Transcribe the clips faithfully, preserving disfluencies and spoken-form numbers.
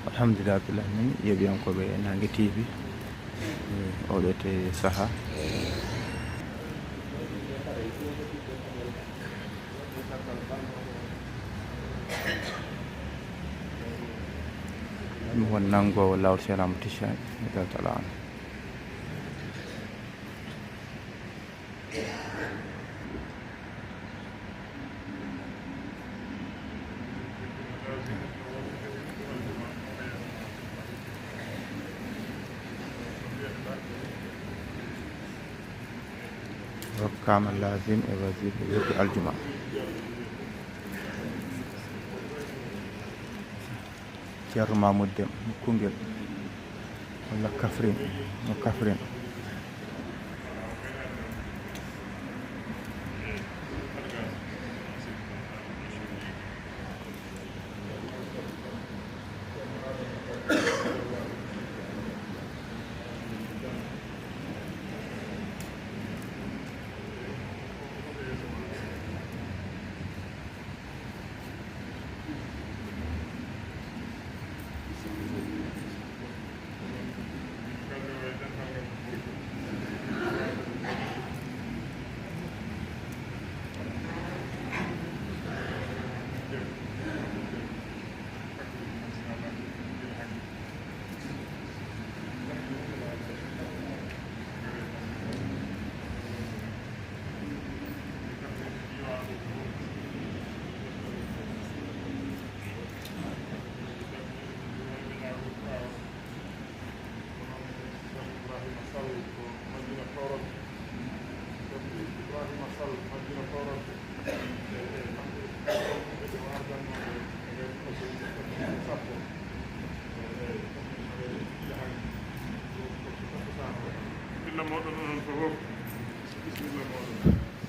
Alhamdulillah, Abdullah min yeɓiyankooɓe Nange T V, eh, oɗo te saha. Mi won nanngoowo laawol Seeɗa Ahmad Tijjaani, radiyallaahu taala anhu. Rokkaama laazim e wazifa yewte aljuma. Ceerno Mamoud Dem, Koungheul, walla Kaffrine, mo Kaffrine.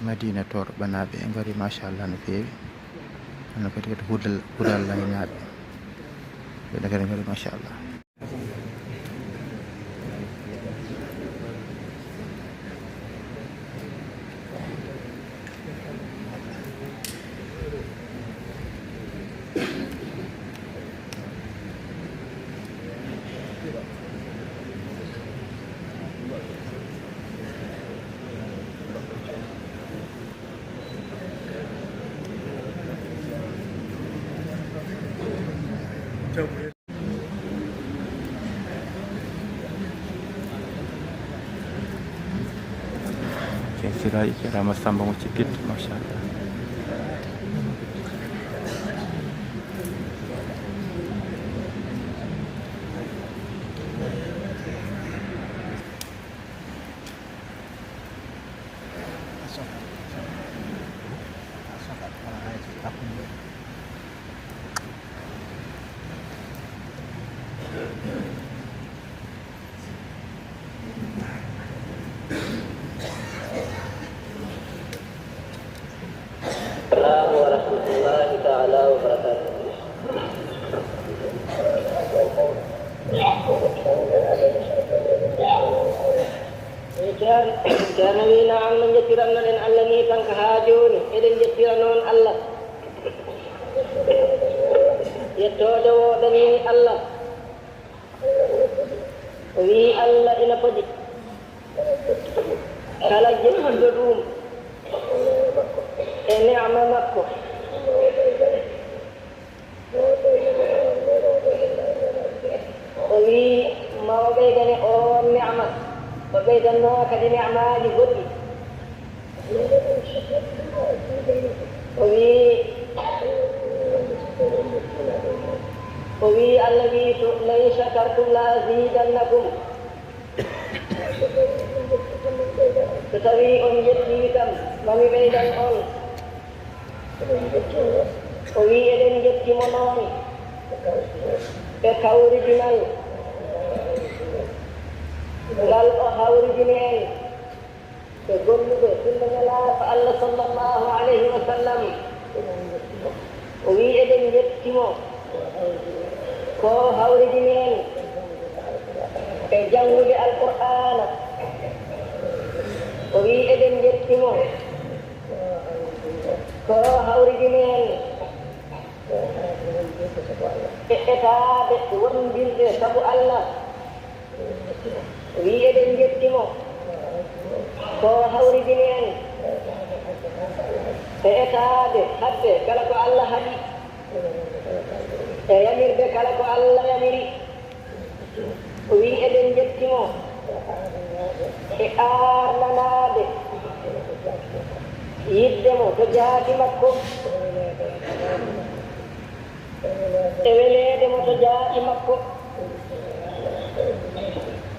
Madina Tooro Ɓanaaɓe, en ngari, machallah, no feewi. Hono kadi, kadi Hudal, Hudal Laynaaɓe. Ɓe kadi ngari, machallah. Ceerno Siraji, ceerno Amadou Samba mo Cikkit, machallah. Assalamu warahmatullahi taala wabarakatuh. Ceerno, Ceerno wi, naam, no njettirannoɗen Allah ni tan ko haa jooni, eɗen njettira noon Allah. Yettooje wooɗanii Allah. O wii Allah ina foti kala jettuɗo ɗum e neema makko. O wii ma o ɓeydane oon neema, o ɓeydanno kadi neemaaji goɗɗi. O wii, o wii Allah wii to, "La in shakartum la azidannakum." So tawii on njettii kam, ma mi ɓeydan on. O wii, eɗen njetti mo noon e kawridinal ngal o hawridini en. Ɓe golluɓe sunna Nelaaɗo Allah sallallahu alayhi wa sallam. O wii, eɗen njetti mo ko hawridini en e janngude Alqur'aana. O wii, eɗen njetti mo ko hawridini en E etaade wondirde sabu Allah. O wi'i eɗen njetti mo. Ko hawridini en. E etaade haɗde kala ko Allah haɗi. E yamirde kala ko Allah yamiri. O wi'i eɗen njetti mo e aarnanaade yiɗde mo to jaati makko, e weleede mo to jaati makko,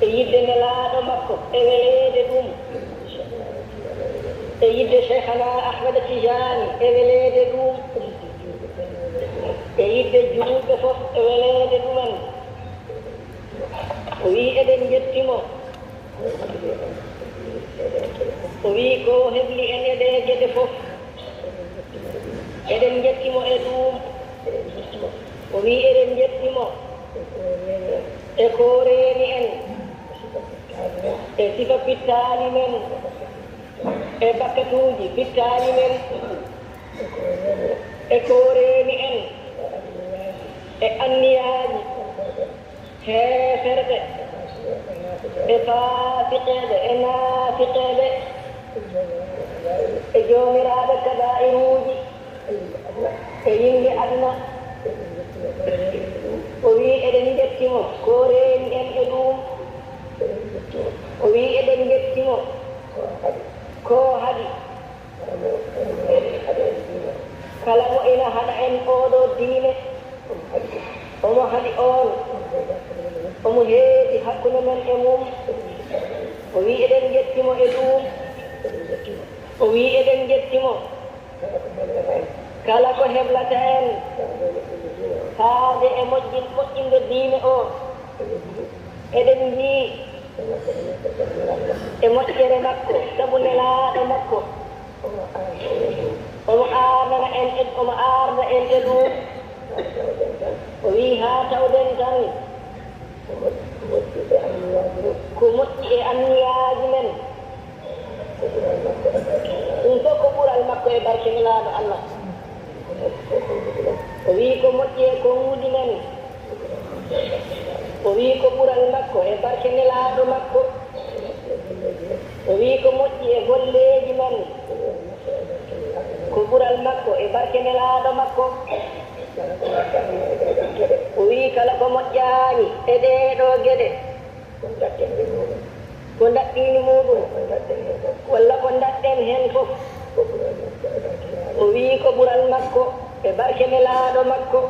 e yiɗde nelaaɗo makko e weleede ɗum, e yiɗde Cheikhana Ahmed Tijani e weleede ɗum, e yiɗde juulɓe fof e weleede ɗumen. O wi'i eɗen njetti mo. O wi'i ko hebli en e ɗee geɗe fof. Eɗen njetti mo e ɗum. O wi'i eɗen njetti mo e ko reeni en, e sifa pittaali men, e bakkatuuji pittaali men, e ko reeni en, e anniyaaji heeferɓe, e faasiqeeɓe, e naafiqeeɓe, e joomiraaɓe kabaa'iruuji, e yimɓe aduna. O wi'i eɗen njetti mo ko reeni en e ɗum. O wi'i eɗen njetti mo ko haɗi. Kala mo ina haɗa en ooɗo diine, omo haɗi oon, omo heedi hakkunde men e mum. O wi'i eɗen njetti mo e ɗuum. O wi'i eɗen njetti mo. Kala ko heblata en faade e moƴƴin-, moƴƴinde diine o, eɗen njii e moƴƴere makko, sabu nelaaɗo makko. Omo aarnana en, omo aarna en e ɗum. O wi'i, haa tawɗen tan ko moƴƴi e anniyaaji men. Ɗum fof ko ɓural makko e barke nelaaɗo Allah. O wi'i ko moƴƴi e konnguɗi men. O wi'i ko ɓural makko e barke nelaaɗo makko. O wi'i ko moƴƴi e golleeji men. Ko ɓural makko e barke nelaaɗo makko. O wi'i kala ko moƴƴaani e ɗee ɗoo geɗe. Ko ndaɗɗini muuɗum. Walla ko ndaɗɗen heen fof. O wi'i ko ɓural makko e barke nelaaɗo makko.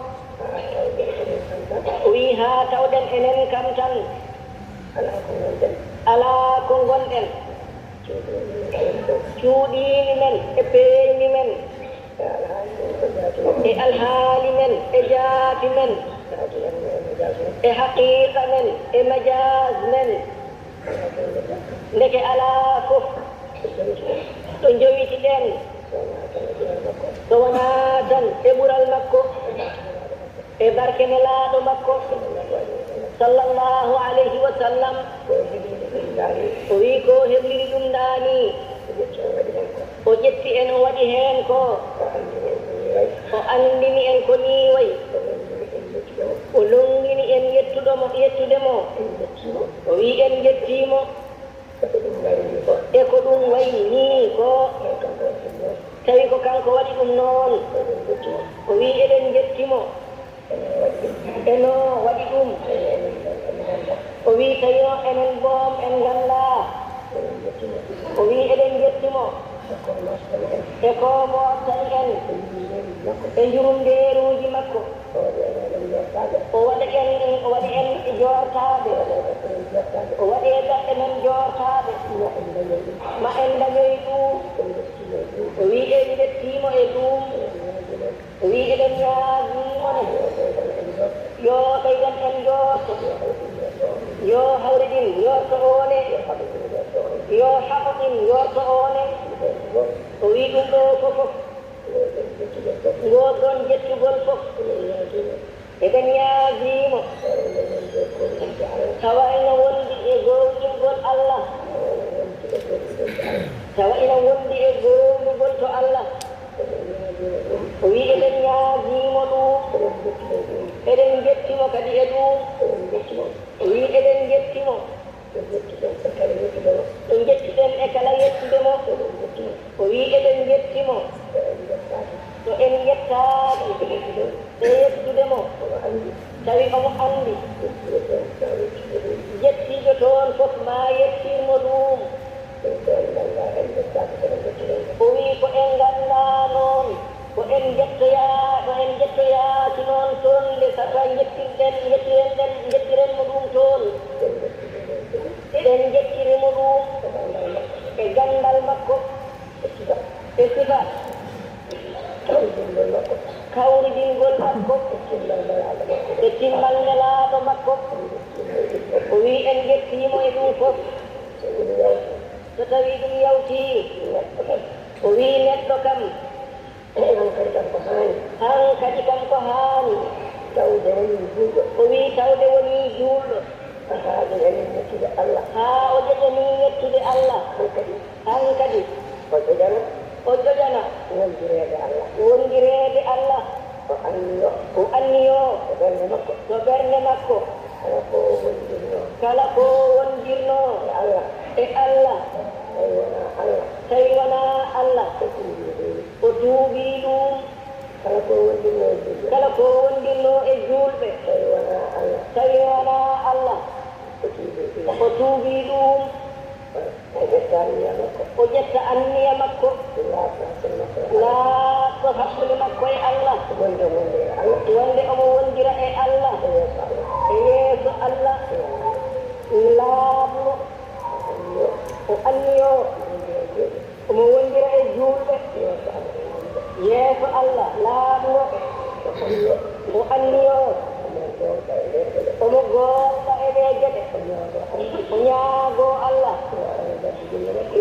O wi'i haa tawɗen enen kam tan. Alaa ko ngonɗen. Cuuɗiini men e peeñni men. E alhaali men, e jaati men, e haqiiqa men, e majaaz men. Ndeke alaa fof ɗo njowiti ɗen, so wonaa tan e ɓural makko. E barke nelaaɗo makko, sallallahu alayhi wa sallam, o wi'i ko hebliri ɗum ɗaani. O ƴetti en, o waɗi heen ko. O anndini en ko nii wayi. O lonngini en yettuɗo mo, yettude mo. O wi'i en njettii mo. E ko ɗum wayi nii ko. Tawi ko kanko waɗi ɗum noon. O wi'i eɗen njetti mo. Eno waɗi ɗum. O wi'i tawi o enen boom en nganndaa. O wi'i eɗen njetti mo. E ko moftani en. E njurumndeeruuji makko. O waɗi en, o waɗi en joortaade. O waɗi e gaɗɗe men joortaade. Ma en ndañoy ɗum. O wi'i en njettii mo e ɗum. O wi'i eɗen ñaagii mo ne. Yo ɓeydan en joorto. Yo hawri ɗin yoorto o ne. Yo haɓo ɗin yoorto o ne. O wi'i ɗum ɗoo fof fof. Ngool ɗoon jettugol fof. Eɗen ñaagii mo. Tawa ina wondi e goongɗingol Allah. Tawa ina wondi e goongɗingol to Allah. O wi'i eɗen ñaagii mo ɗum. Jettiiɓe toon fof maa yettir mo ɗum. O wii ko en nganndaa noon, ko en njettoyaa, ko en njettoyaaki noon toon nde saka njettirɗen, njettiren ɗen, njettiren mo ɗum toon. Eɗen njettiri mo ɗum e ganndal makko. E sifa. Kawridingol makko. E timmal nelaaɗo makko. O wii en njettii mo e ɗum fof. So tawii ɗum yawtii. O wii neɗɗo kam. Hankadi kam ko haani. Hankadi kam ko haani. Tawde wonii juulɗo. O wii tawde wonii juulɗo. Haa ƴeƴanii yettude Allah. Haa o ƴeƴanii yettude Allah. Hankadi. Hankadi. O ƴoƴana. O ƴoƴana. Wondireede Allah. Wondireede Allah. O anniyoo. O anniyoo. Ko ɓernde makko. Ko ɓernde makko. Kala ko wondirnoo. Kala ko wondirnoo. E Allah. E Allah. Tawi wonaa Allah. Tawi wonaa Allah. O tuubii ɗum. O tuubii ɗum. Kala ko wondirnoo e juulɓe. Kala ko wondirnoo e juulɓe. Tawi wonaa Allah. Tawi wonaa Allah. O tuubii ɗum. O tuubii ɗum. O ƴetta anniya makko. O ƴetta anniya makko. Laaɓɗo hakkunde makko e Allah. Laaɓɗo hakkunde makko e Allah. Wonde omo wondira e Allah. Wonde omo wondira e Allah. E yeeso Allah. E yeeso Allah. Laaɓɗo. O anniyoo. O anniyoo. Omo wondira e juulɓe. Yeeso Allah. Yeeso Allah laaɓngo. O anniyoo. Omo goonɗa e ɗee geɗe. O ñaagoo Allah.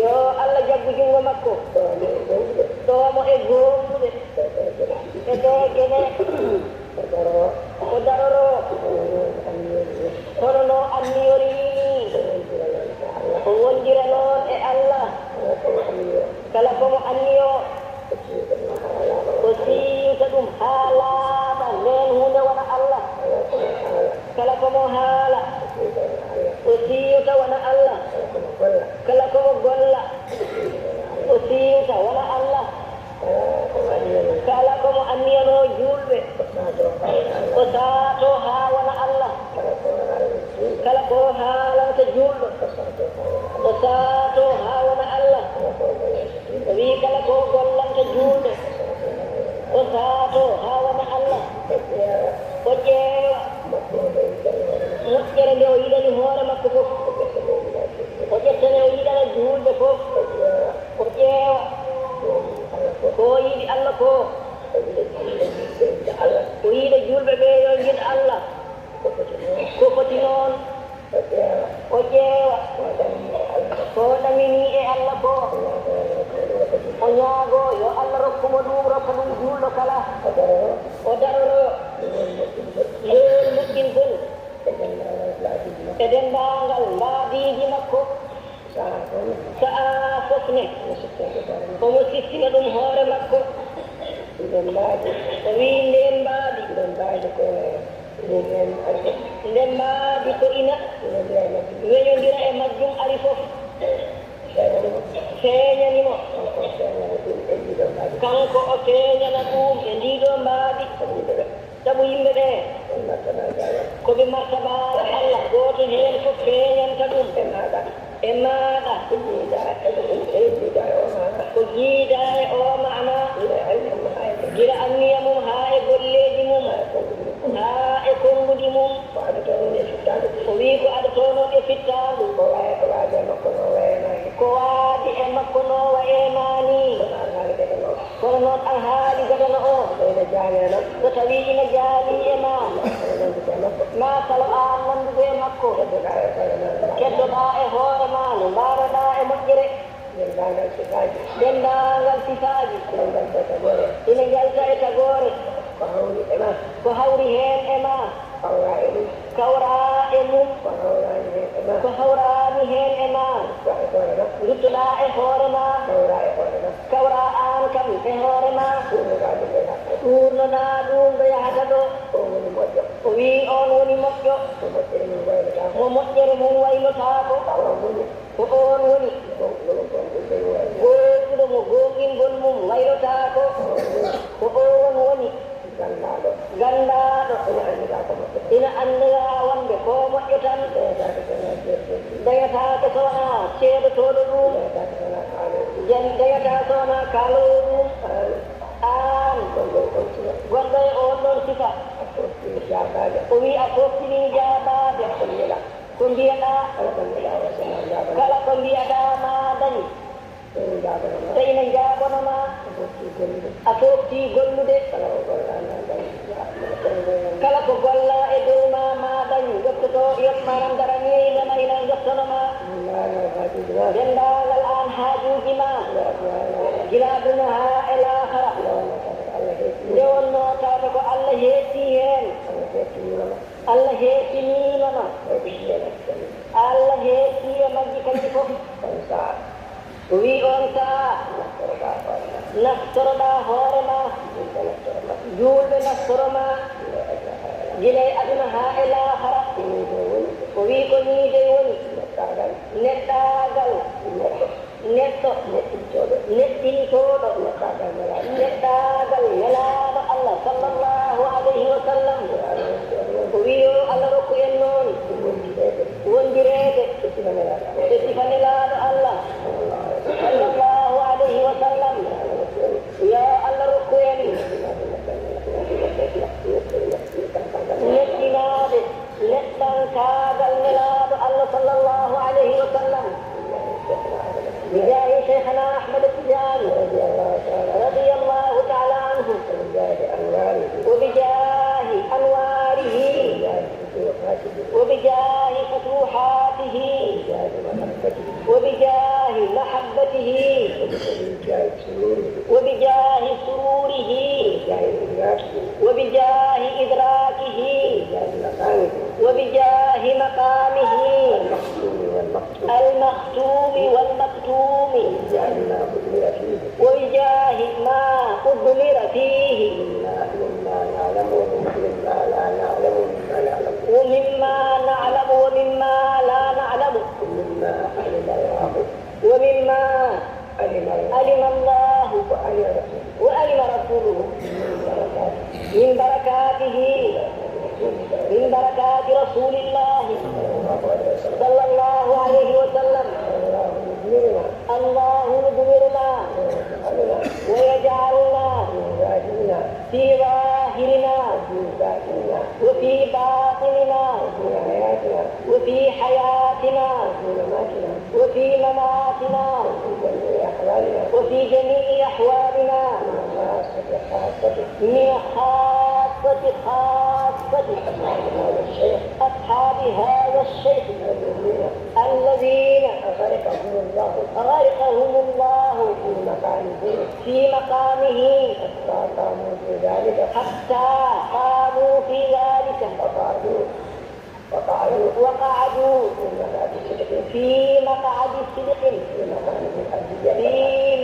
Yo Allah jaggu junngo makko. Ɗoomo e goonɗude. E ɗee geɗe. O daroroo. Hono no anniyori nii. O wondira noon e Allah. Kala ko mo anniyoo. O siiwta ɗum haa laaɓa, ndeen huunde wona Allah. Kala ko mo haala, o siiwta wona Allah. Kala ko mo golla, o siiwta wona Allah. Kala ko mo anniyanoo juulɓe, o saatoo haa wona Allah. Kala ko haalanta juulɗo, o saatoo haa wona Allah. O wii kala ko gollanta juulɗo, o saatoo haa wona Allah. O ƴeewa moƴƴere nde o yiɗani hoore makko fof. O ƴetta nde o yiɗana juulɓe fof. O ƴeewa ko yiɗi Allah ko. O yiɗa juulɓe ɓe yo njiɗ Allah. Ko foti noon. O ƴeewa ko ɗaminii e Allah ko. O ñaagoo yo Allah rokku mo ɗum, rokka ɗum juulɗo kala. O daroroo. Ngol moƴƴingol. E denndaangal mbaadiiji makko. Sahaa fof ne. Omo siftina ɗum hoore makko. O wii ndeen mbaadi. Ndeen mbaadi ko ina weñondira e majjum ari fof. Feeñani mo. Kanko o feeñana ɗum e ndii ɗoo mbaadi. Sabu yimɓe ɓee ko ɓe martabaaji Allah, gooto heen fof feeñanta ɗum. E maaɗa. Ko jiidaa e oo maana. Gila anniya mum haa e golleeji mum. Haa e konngudi mum. O wii ko adotoo noon e fittaandu. Ko waadi e makko no wa e maa nii. Kono noon alhaali gadano o, so tawii ina jaalii e maa, maa salo aan nanndude e makko, keddoɗaa e hoore maa no mbaaroɗaa e moƴƴere. Denndaangal sifaaji ina njalta e tagoore. Ko hawri heen e maa. Kawraa e mum. Ko hawraani heen e maa. Nduttoɗaa e hoore maa. Kawraa aan kam e hoore maa. Ɗuurnoɗaa ɗum ɗo yahata ɗo. O wii oon woni moƴƴo. Mo moƴƴere mum waylotaako. Ko oon woni goonɗuɗo mo goongɗingol mum waylotaako. Ko oon woni ganndaaɗo. Ina anndaa tan, dañataa ko so wonaa ceedotooɗo ɗum, jan-, dañataa so wonaa kaaloowo ɗum. Aan, gonɗo e oon ɗoon sifa, o wii a fottinii jaabaade. Ko mbiyeɗaa? Kala ko mbiyaɗaa ma dañ. Ɓe ina njaabano ma. A fooftii gollude. Kala ko gollaa e dow ma, ma dañ. Yottoto, yot-, maanaam dara ni, ina, ina yottono ma. Denndaangal aan haajuuji ma. Gila aduna haa e laakara. Nde wonnoo tawata ko Allah heetti heen. Allah heettiniima ma. Allah heetti e majji kanji fof. O wii oon sahaa, naftoroɗaa hoore ma, juulɓe naftoro ma, gila e aduna haa e laakara. O wii ko nii dey woni. Neɗɗaagal. Neɗɗo. Neɗɗintooɗo. Neɗɗaagal Nelaaɗo Allah, sallallahu alayhi wa sallam. O wii yo Allah rokku en noon wondireede e sifa Nelaaɗo Allah, sallallahu alayhi wa sallam. Yo Allah rokku en neɗɗinaade. Neɗɗankaagal Nelaaɗo Allah sallallahu alayhi wa sallam. بجاه شيخنا أحمد التجاني رضي الله تعالى عنه. وبجاه أنواره. وبجاه فتوحاته. وبجاه محبته. وبجاه سروره. وبجاه إدراكه. وبجاه مقامه المخدوم والمكتوم. وبجاه ما أضمر فيه. ومما نعلم ومما لا نعلم. ومما نعلم ومما لا نعلم. ومما علم الله. ومما علم الله. وعلم رسوله. وعلم رسوله. من بركاته. من بركات رسول الله صلى الله عليه وسلم. الله يضمرنا ويجعلنا في ظاهرنا وفي باطننا وفي حياتنا وفي مماتنا وفي جميع أحوالنا من خاصة خاصة أصحاب هذا الشيخ الذين غرقهم الله في مقامه حتى قاموا في ذلك وقعدوا، وقعدوا في مقعد صدق في مقامه العزيز عند الله، في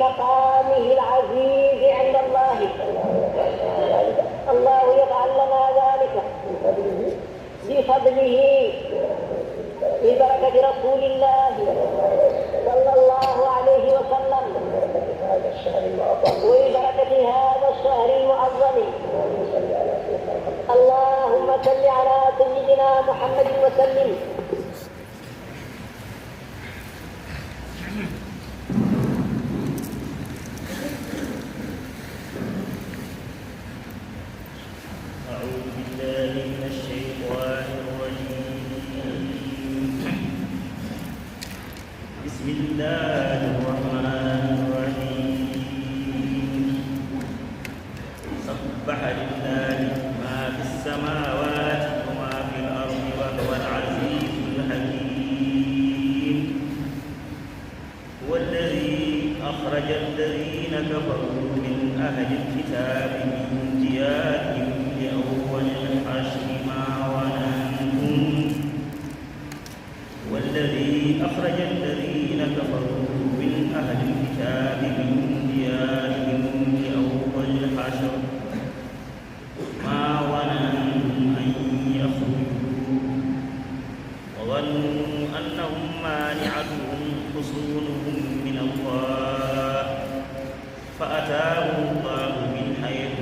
مقامه العزيز عند الله. الله يفعل لنا ذلك بفضله، ببركة رسول الله صلى الله عليه وسلم، وببركة هذا الشهر المعظم. اللهم صل على سيدنا محمد وسلم. أعوذ بالله من الشيطان الرجيم. بسم الله الرحمن الرحيم. سبح لله ما في السماوات وما في الأرض وهو العزيز الحكيم. هو الذي أخرج الذين كفروا من أهل الكتاب من ديارهم لأول الحشر ما ظننتم والذي أخرج الذين كفروا من أهل الكتاب من ديارهم لأول الحشر ما ظننتم أن يخرجوا وظنوا أنهم مانعتهم حصونهم من الله فأتاهم الله من حيث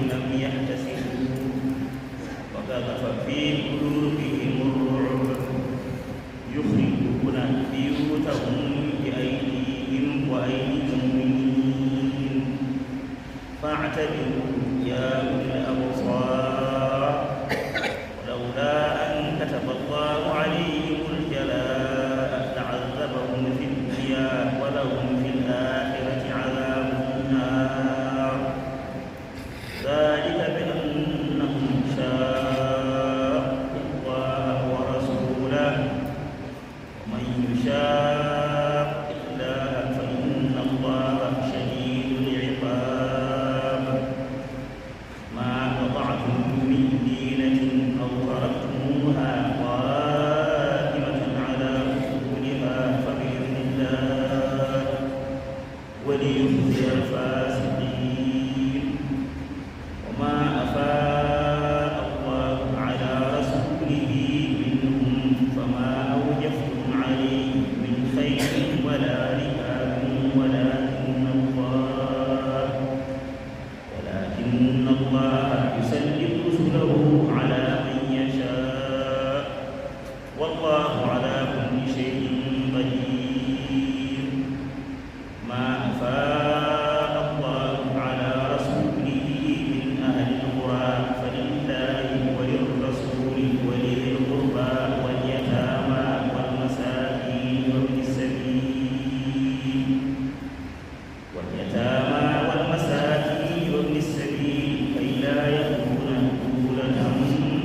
والله على كل شيء قدير. ما أفاء الله على رسوله من أهل القرى فلله وللرسول ولذي القربى واليتامى والمساكين وابن السبيل واليتامى والمساكين وابن السبيل كي لا يكون دولة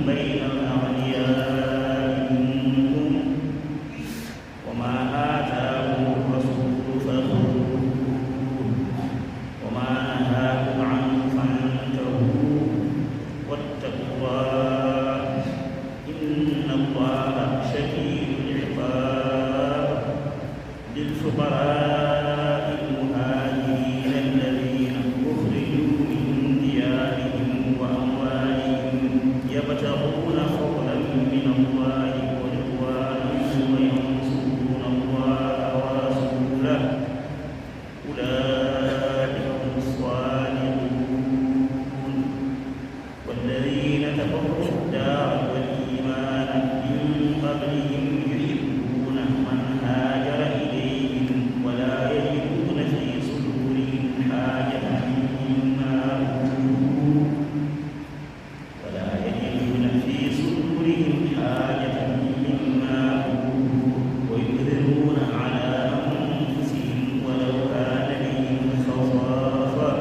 بين الأغنياء منكم، وما آتاكم الرسول فخذوه، وما نهاكم عنه فانتهوا، واتقوا الله، إن الله شديد العقاب. للفقراء المهاجرين الذين أخرجوا من ديارهم وأموالهم يبتغون فضلا من الله ورضوانا وينصرون الله ورسوله، أولئك هم الصادقون. والذين تبوأوا الدار والإيمان من قبلهم يحبون من هاجر إليهم ولا يجدون في صدورهم حاجة مما أوتوا، ولا يجدون في صدورهم حاجة مما أوتوا ويؤثرون على أنفسهم ولو كان بهم خصاصة،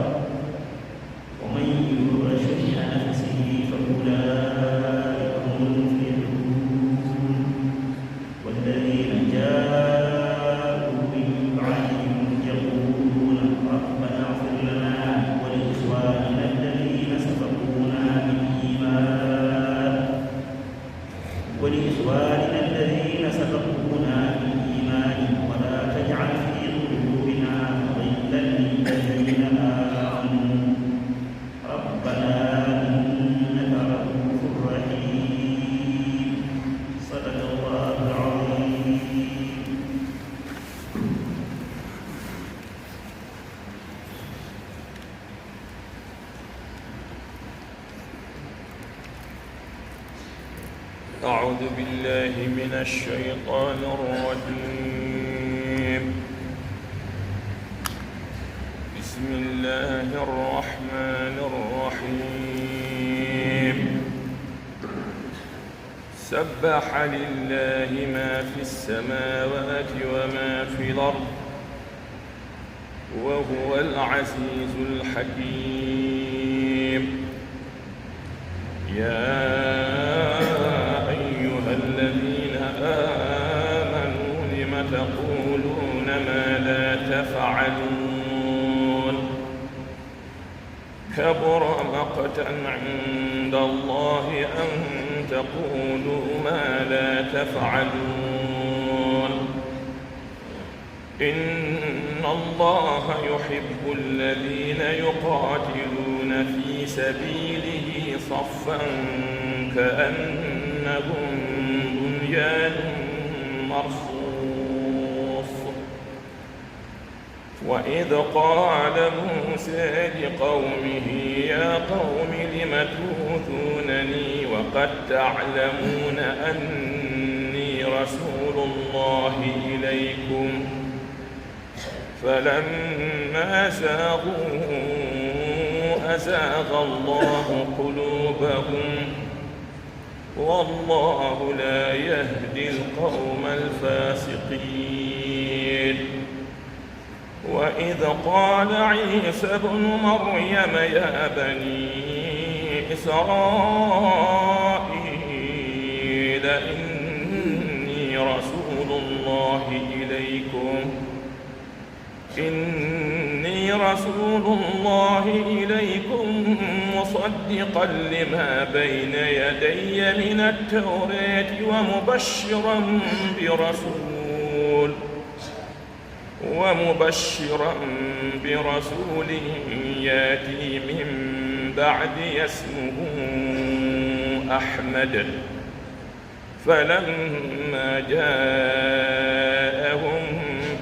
ومن يوق شح نفسه فأولئك هم المفلحون. والذين جاءوا من بعدهم يقولون ربنا اغفر لنا ولإخواننا الذين سبقونا بالإيمان، ولإخواننا الذين سبقونا بالإيمان ولا تجعل في قلوبنا غلا للذين آمنوا ربنا إنك رءوف رحيم. صدق الله العظيم. أعوذ بالله من الشيطان الرجيم. بسم الله الرحمن الرحيم. سبح لله ما في السماوات وما في الأرض وهو العزيز الحكيم. يا أيها الذين آمنوا لم تقولون ما لا تفعلون. كبر مقتا عند الله أن تقولوا ما لا تفعلون. إن الله يحب الذين يقاتلون في سبيله صفا كأنهم بنيان مرصوص. وإذ قال موسى لقومه يا قوم لم تؤذونني وقد تعلمون أني رسول الله إليكم فلما زاغوا أزاغ الله قلوبهم والله لا يهدي القوم الفاسقين. وإذ قال عيسى ابن مريم يا بني إسرائيل إني رسول الله إليكم إني رسول الله إليكم مصدقا لما بين يدي من التوراة ومبشرا برسول ومبشرا برسول ياتي من بعدي اسمه أحمد. فلما جاءهم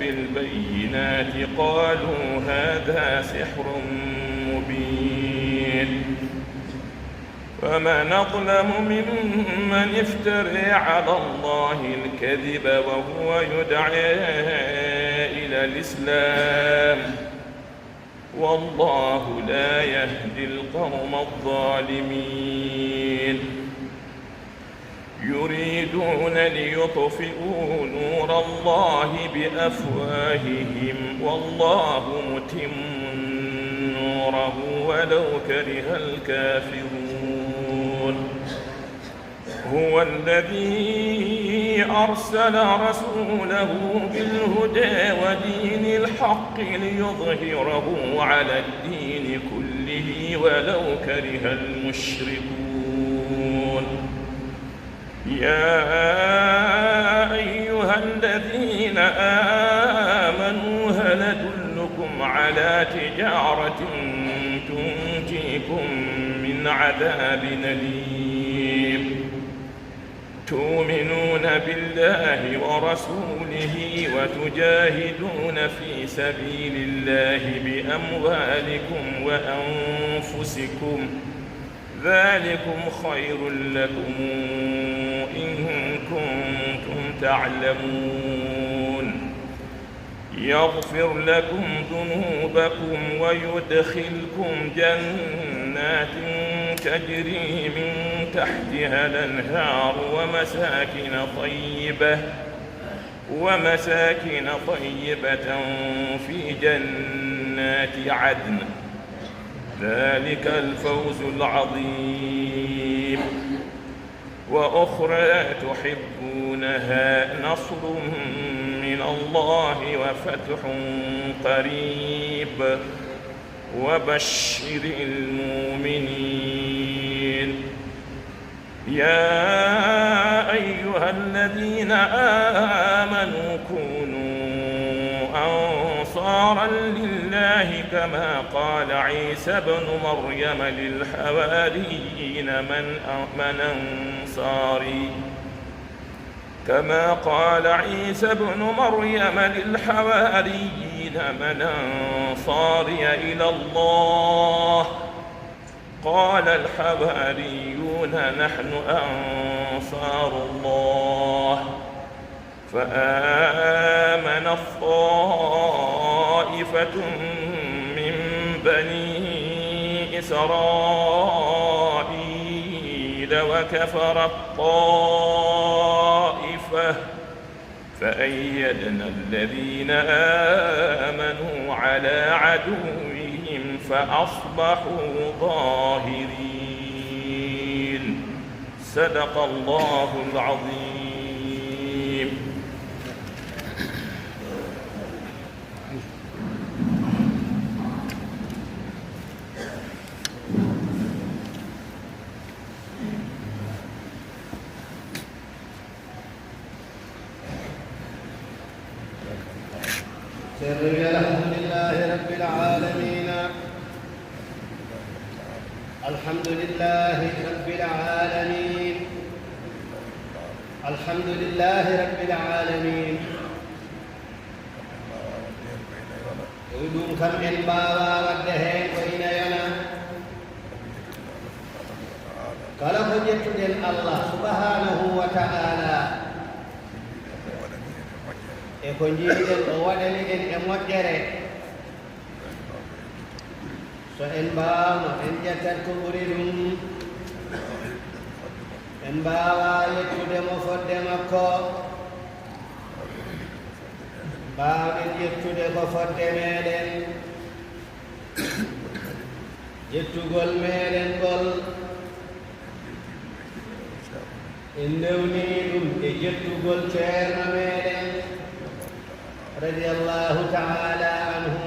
بالبينات قالوا هذا سحر مبين. فمن أظلم ممن افترى على الله الكذب وهو يدعى إلى الإسلام، والله لا يهدي القوم الظالمين. يريدون ليطفئوا نور الله بأفواههم والله متم نوره ولو كره الكافرون. هو الذي أرسل رسوله بالهدى ودين الحق ليظهره على الدين كله ولو كره المشركون. يا أيها الذين آمنوا هل أدلكم على تجارة تنجيكم من عذاب أليم؟ تؤمنون بالله ورسوله وتجاهدون في سبيل الله بأموالكم وأنفسكم، ذلكم خير لكم إن كنتم تعلمون. يغفر لكم ذنوبكم ويدخلكم جنات تجري من تحتها الأنهار ومساكن طيبة، ومساكن طيبة في جنات عدن، ذلك الفوز العظيم. وأخرى تحبونها، نصر من الله وفتح قريب، وبشر المؤمنين. يا أيها الذين آمنوا كونوا أنصارا لله كما قال عيسى ابن مريم للحواريين من، من أنصاري، كما قال عيسى ابن مريم للحواريين من أنصاري إلى الله؟ قال الحواريون نحن أنصار الله، فآمنت طائفة من بني إسرائيل وكفرت طائفة، فأيدنا الذين آمنوا على عدوهم فأصبحوا ظاهرين. صدق الله العظيم. Sirri, alhamdulillahi rabbil alamin. Alhamdulillahi rabbil alamin. Alhamdulillahi rabbil alamin. Ko ɗum kam en mbaawaa waɗde heen ko ina yona. Kala ko ƴettuɗen Allah subhanahu wa ta'ala, e ko njiiɗen o waɗani en e moƴƴere, so en mbaawno en ƴettat ko ɓuri ɗum, en mbaawaa yettude mo fodde makko. Mbaawɗen yettude ko fodde meeɗen, jettugol meeɗen ngol, en ndewnii ɗum e jettugol ceerno meeɗen, radiyallahu ta'ala anhu.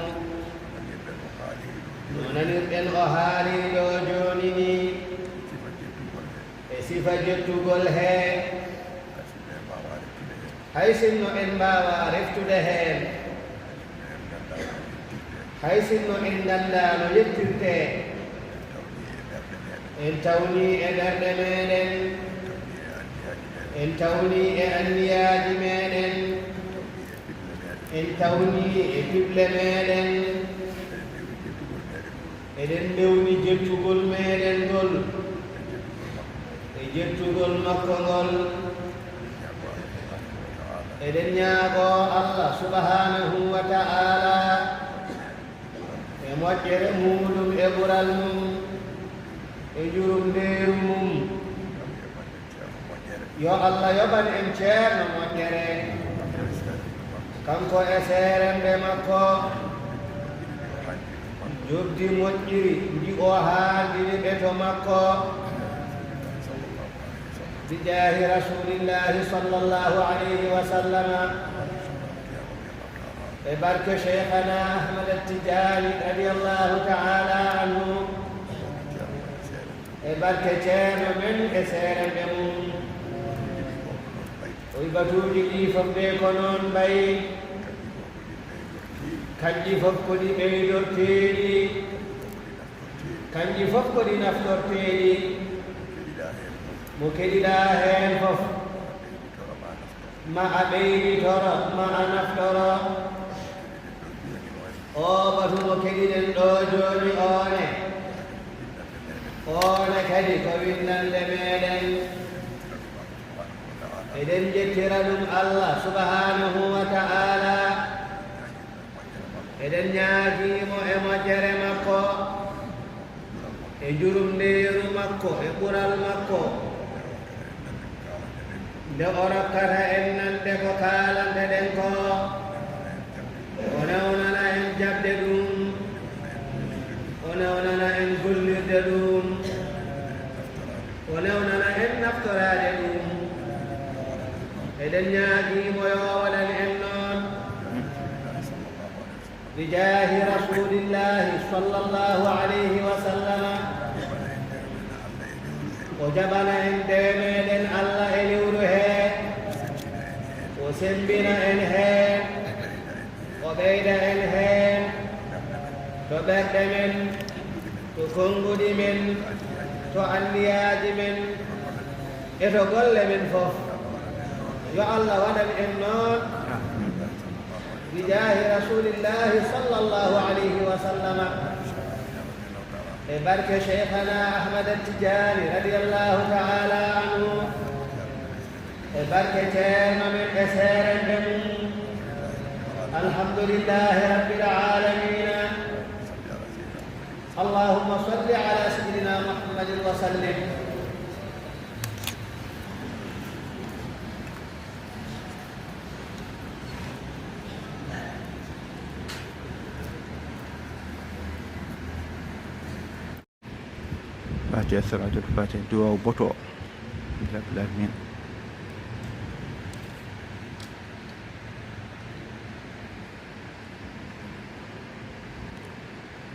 No nanirɗen o haaliri ɗo jooni nii, e sifa jettugol hee, hay sinno en mbaawaa reftude heen, hay sinno en nganndaa no yettirtee, en tawnii e ɓerɗe meeɗen, en tawnii e anniyaaji meeɗen, en tawnii e piɓle meeɗen, eɗen ndewni jettugol meeɗen ngol. Jettugol makko ngol, eɗen ñaagoo Allah subhanahu wa ta'ala e moƴƴere muuɗum e ɓural mum e njurumndeeru mum. Yo Allah yoɓan en ceerno moƴƴere, kanko e seeremɓe makko, njoɓdi moƴƴiri ndi o haandini ɓe to makko. Bijaahi Rasuulillaahi sallallaahu alayhi wa sallama, e barke Cheikhana Ahmad Tijaani radiyallaahu ta'ala anhu, e barke ceerno men e seeremɓe mum. Oy batuuji ɗi fof ɓe ko noon mbayi. Kanji fof ko ɗi ɓeydorteeɗi. Kanji fof ko ɗi naftorteeɗi. Mo keɗiɗaa heen fof, ma a ɓeyditoro, ma a naftoro. O batu mo keɗiɗen ɗo jooni oone. Oone kadi ko winnande meɗen. Eɗen jettira ɗum Allah subhanahu wa ta'ala. Eɗen ñaagii mo e moƴƴere makko, e njurumndeeru makko, e ɓural makko. Nde o rokkata en nande ko kaalanteɗen ko, o newnana en jaɓde ɗum, o newnana en gollirde ɗum, o newnana en naftoraade ɗum. Eɗen ñaagii mo yo o waɗan en noon. Bijaahi Rasuulillaahi sallallaahu alayhi wa sallama, o jaɓana en deemeeɗen Allah e lewru hee, o semmbina en heen, o ɓeyda en heen, to ɓerɗe men, to konnguɗi men, to anniyaaji men, e to golle men fof. Yo Allah waɗan en noon. Bijaahi Rasuulillaahi sallallaahu alayhi wa sallama. E barke Cheikhana Ahmad Tijaani radiyallaahu ta'ala anhu. E barke ceerno men e seeremɓe mum. Alhamdulillaahi Rabbil Aalamiina. Allahumma salli ala sayyidina Muhammadin wa sallim. Fatiha, salaatul fatiha, duwaawu boto. Rabbil aalamiin.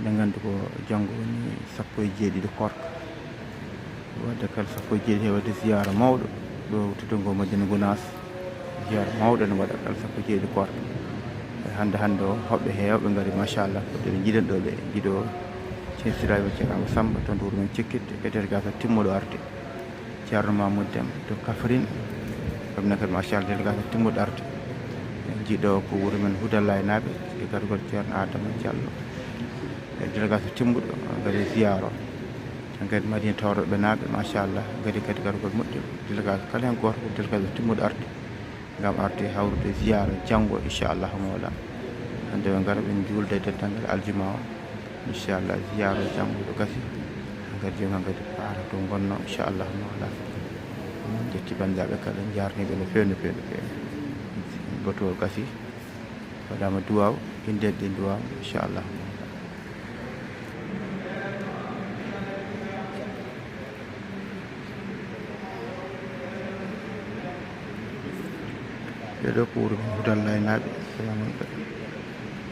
Eɗen nganndi ko janngo woni sappo e jeeɗiɗi koorka. Waɗde kala sappo e jeeɗiɗi, waɗde ziyaara mawɗo ɗo to Donngo Madina Gunaas. Ziyaara mawɗo ne waɗa kala sappo e jeeɗiɗi koorka. E hannde, hannde o, hoɓɓe heewɓe ngari, machallah, ko ɓe njiɗen ɗo, ɓe njiɗo Ceerno Siraaji Ceerno Amadou Samba to nduuru men Cekkit, e délégation timmuɗo arde. Ceerno Mamoudou Deme to Kaffrine, kamɓe ne kadi, machallah, délégation timmuɗo arde. En njiɗo ko wuro men Hudallaaye naaɓe, e gargol Ceerno Adama Diallo. E délégation timmuɗo, ngari ziyaaro. En ngari Madina Tawreɓe naaɓe, machallah, ngari kadi gargol moƴƴo. Délégation kala heen gooto ko délégation timmuɗo arde. Ngam arde hawrude ziyaara janngo, inchallahu mawla. Hannde ɓe ngara, ɓe njuulda e denndaangal aljuma o. Inchallah, ziyaara janngo ɗo gasi. Hankadi jooni hankadi paara to ngonno, inchallahu mawla. Min njetti banndiraaɓe kala, njaarniiɓe no feewi, no feewi, no feewi. Batu o gasi, waɗaama duwaaw, innde ɗen duwaaw, inchallahu mawla. Ɓee ɗoo ko wuro men Hudallaaye naaɓe,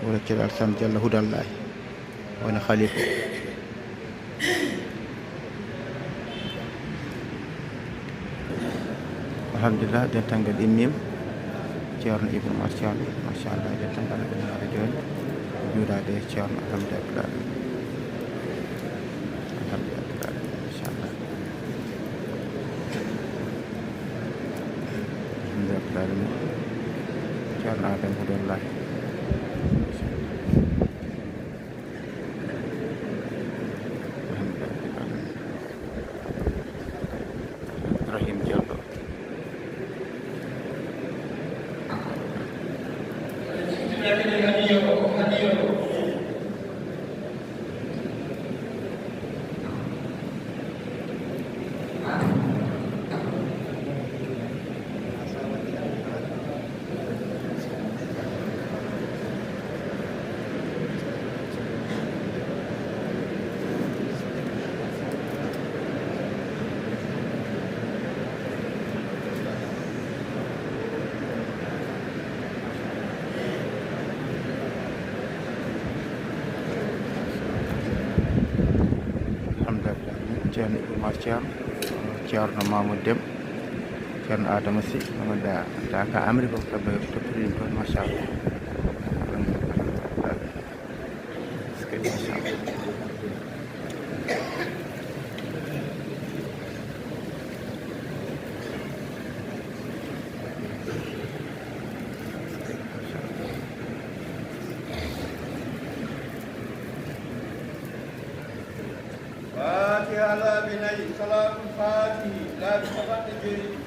wuro Ceerno Alassane Diallo Hudallaaye, woni Khalifa. Alhamdulillah, denndaangal immiima. Ceerno Ibnu Marcaan, machallah, denndaangal ɓe naata jooni. Juulaade e Ceerno, alhamdulillah. Alhamdulillah, machallah. Alhamdulillah. Ceerno Adama Hudallaaye. Alhamdulillah. Ceerno Oumar Thiam, Ceerno Mamoud Dem, Ceerno Adama Sy, Mamadou Da, Da ka Amérique, ko kamɓe toppitiiɗo ɗum toon, machallah. Ɗum, ɗum, ɗum, ɗum, machallah. Fatiha laabi nayi, salatul fatihi laabi capanɗe jeeɗiɗi.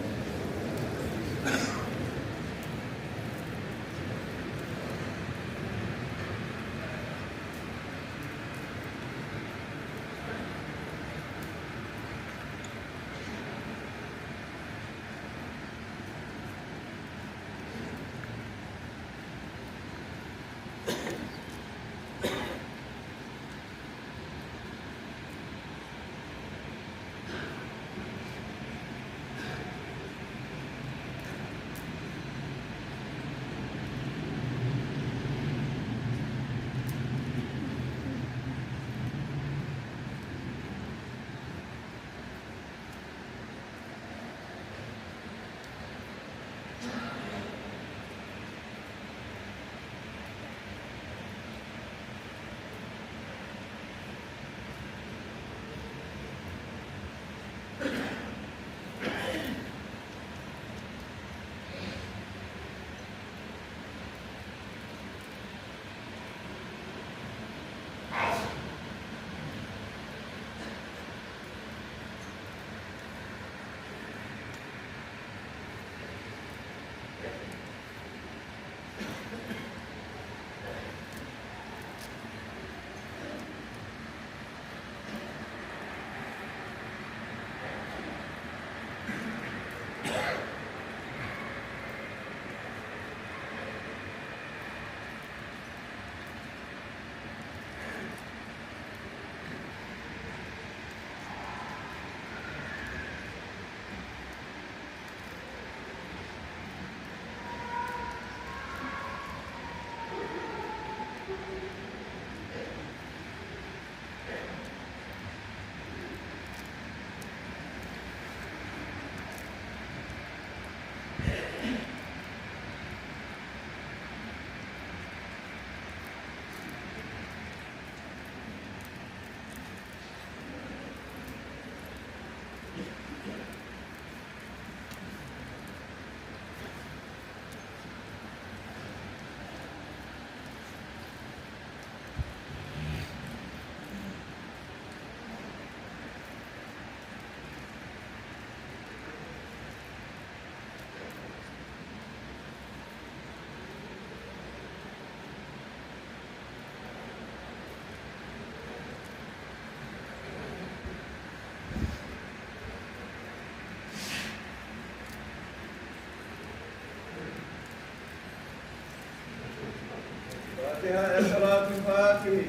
Fatiha e salaatul faatihi.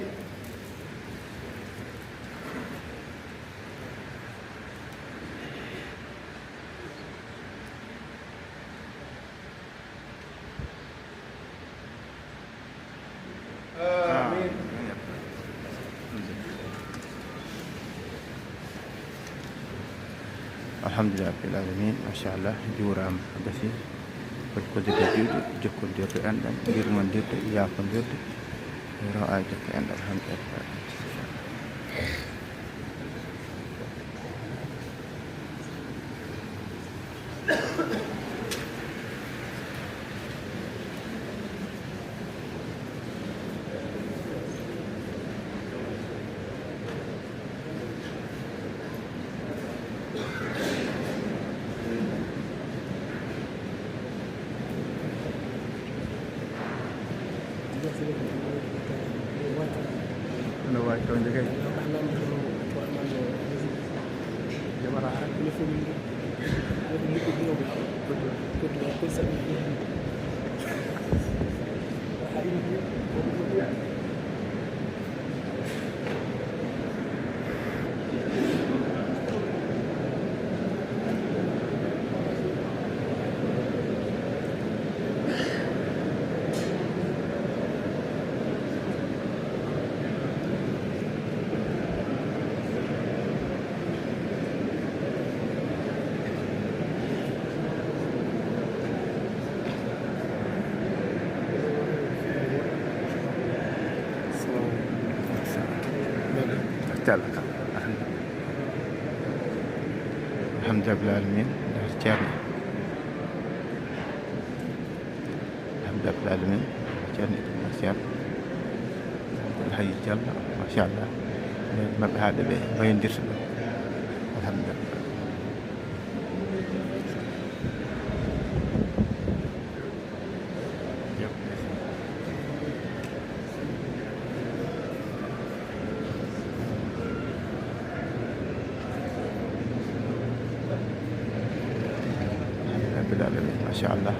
Amin. Alhamdulillah rabbil alamin, machallah, juuraama, a gasi. Foti kodirde juuɗe, jokkondirde enɗam, yurmondirde, yaafondirde, ro ay jokke enɗam, alhamdulillah rabbil alamin. No wawi tawde kay. Jaɓata. Machallah. Alhamdulillah. Alhamdulillah alamin. Ceerno. Alhamdulillah alamin. Ceerno Ibrahima Ceerno. Alhaji Diallo, machallah. Nden maɓɓe haa ɗo ɓe mbayondirta ɗo. Alhamdulillah. Rabbil alamin, machallah.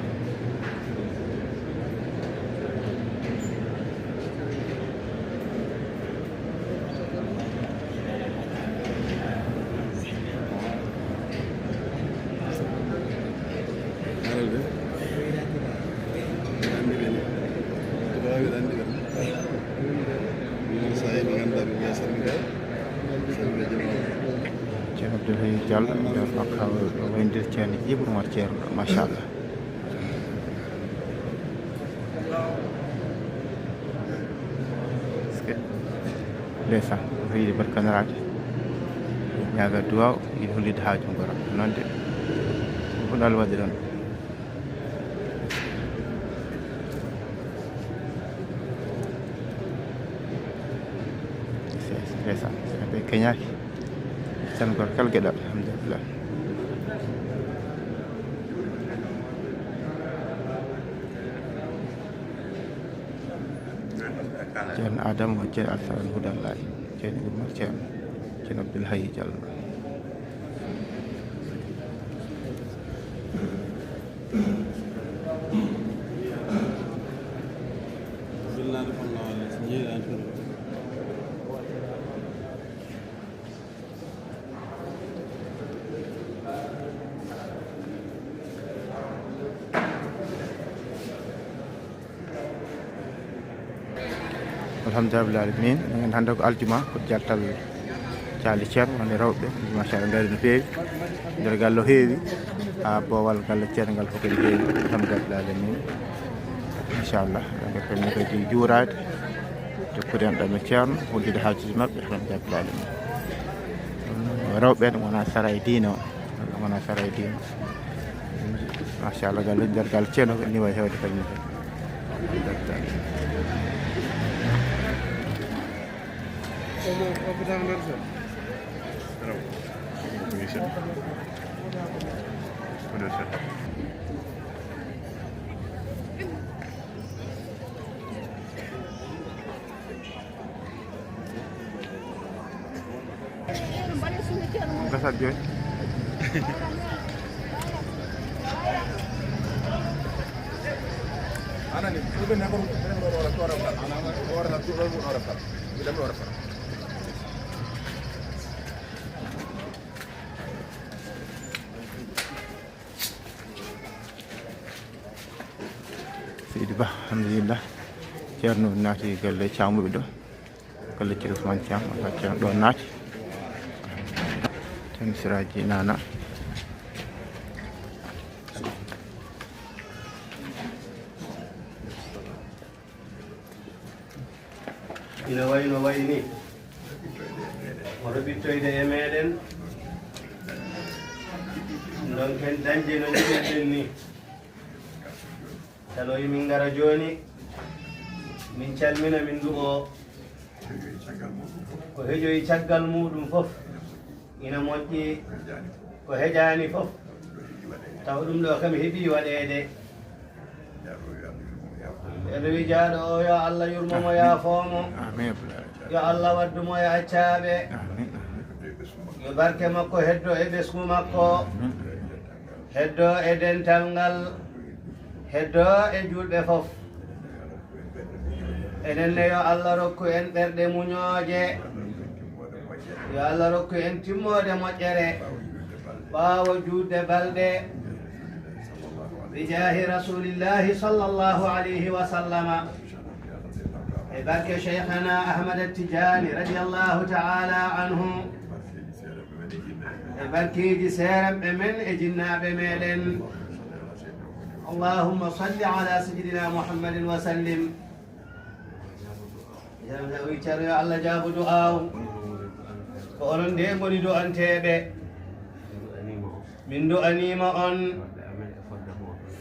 Ceerno Abdoul Hayy Diallo, nder makka o wayndir ceerno Ibra Umar Ceerno, machallah. Ndeysaan, ko yiɗi barkaniraade, ñaaga duwaaw, yiɗi hollitde haaju ngora. Noon de, ko ɗal waɗi ɗoon. Ndeysaan, ɓe keñaaki. Tan ngor kala geɗal, alhamdulillah. Ceerno Adama, Ceerno Alsaan Hudallaay, Ceerno Umar Ceerno, Ceerno Abdul Hayy Diallo. Alhamdulillah alamin. Eɗen hannde ko aljuma, ko jaltal caali ceerno, wonde rewɓe, machallah, ngari no feewi. Nder galle o heewi, haa boowal galle ceerno ngal fof kadi heewi. Alhamdulillah alamin. Machallah, nder kadi no kadi juuraade, jokkude enɗam e ceerno, hollitde haajuuji maɓɓe. Alhamdulillah alamin. Rewɓe ɓe wona sara e diine o, wona sara e diine. Machallah, galle, nder galle ceerno ko ni wayi heewde kañum kadi. Gasat jooni. Anani, ɗum ne ko ɗum ɗo ɗo ɗo ɗo ɗo. Seydi Ba, alhamdulillah. Ceerno naati galle Caamuɓe ɗo. Galle Ceerno Ousmane Thiam, walla Ceerno ɗo naati. Ceerno Siraaji Nana. Ina wayi no wayi ni. Oto ɓittoyde e meeɗen. Ndonken dañde no njiɗirɗen ni. Caloyi min ngara jooni. Min calmina min nduɓo. Ko heƴoyi caggal muuɗum fof. Ina moƴƴi. Ko heƴaani fof. Taw ɗum ɗo kam heɓii waɗeede. Ene wijaaɗo o, yo Allah yurmo mo, yaafoo mo. Amin. Yo Allah waddu mo e accaaɓe. Amin. Yo barke makko heddo e ɓesngu makko. Amin. Heddo e dental ngal. Heddo e juulɓe fof. Enen ne, yo Allah rokku en ɓerɗe muñooje. Yo Allah rokku en timmoode moƴƴere. Ɓaawo juutde balɗe. Bijaahi Rasuulillaahi sallallaahu alayhi wa sallama. E barke Shaykhana Ahmad Tijaani radiyallaahu ta'ala anhu. E barkeeji seeranɓe men e jinnaaɓe meɗen. Allahumma salli ala sayyidina Muhammadin wa sallim. Ceerno o wi, Ceerno, yo Allah jaabu du'aawu. Ko onon de ngoni du'anteeɓe. Min du'aniima on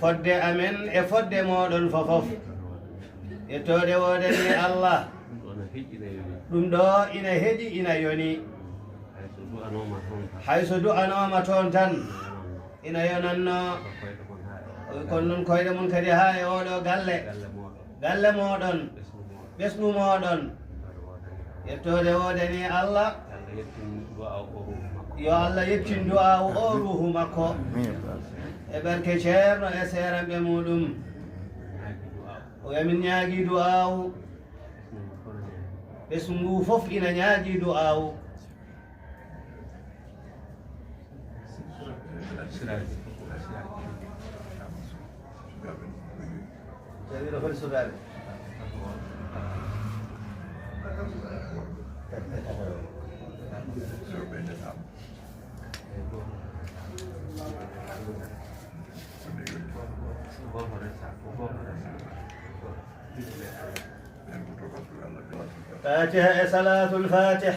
fodde amen e fodde mooɗon fofof. Yettoode woodani Allah. Ɗum ɗo ina heƴi, ina yoni. Hay so du'anooma toon tan, ina yonannoo. Kono noon koyɗe mon kadi haa e ooɗo galle. Galle mooɗon, ɓesngu mooɗon. Yettoode woodani Allah. Yo Allah yettin du'aawu o ruuhu makko. E barke Ceerno e seeranɓe muɗum. O wi min ñaagii du'aawu. Ɓesngu ngu fof ina ñaagii du'aawu. Ceerno foti sukaaɓe. Fatiha e salaatul fatih.